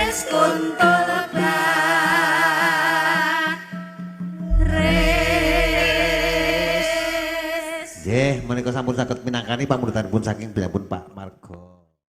Keris kuntul baris. Nggih, menika sampun saged minangkani pamundhutanipun saking piyambakipun Pak Margo.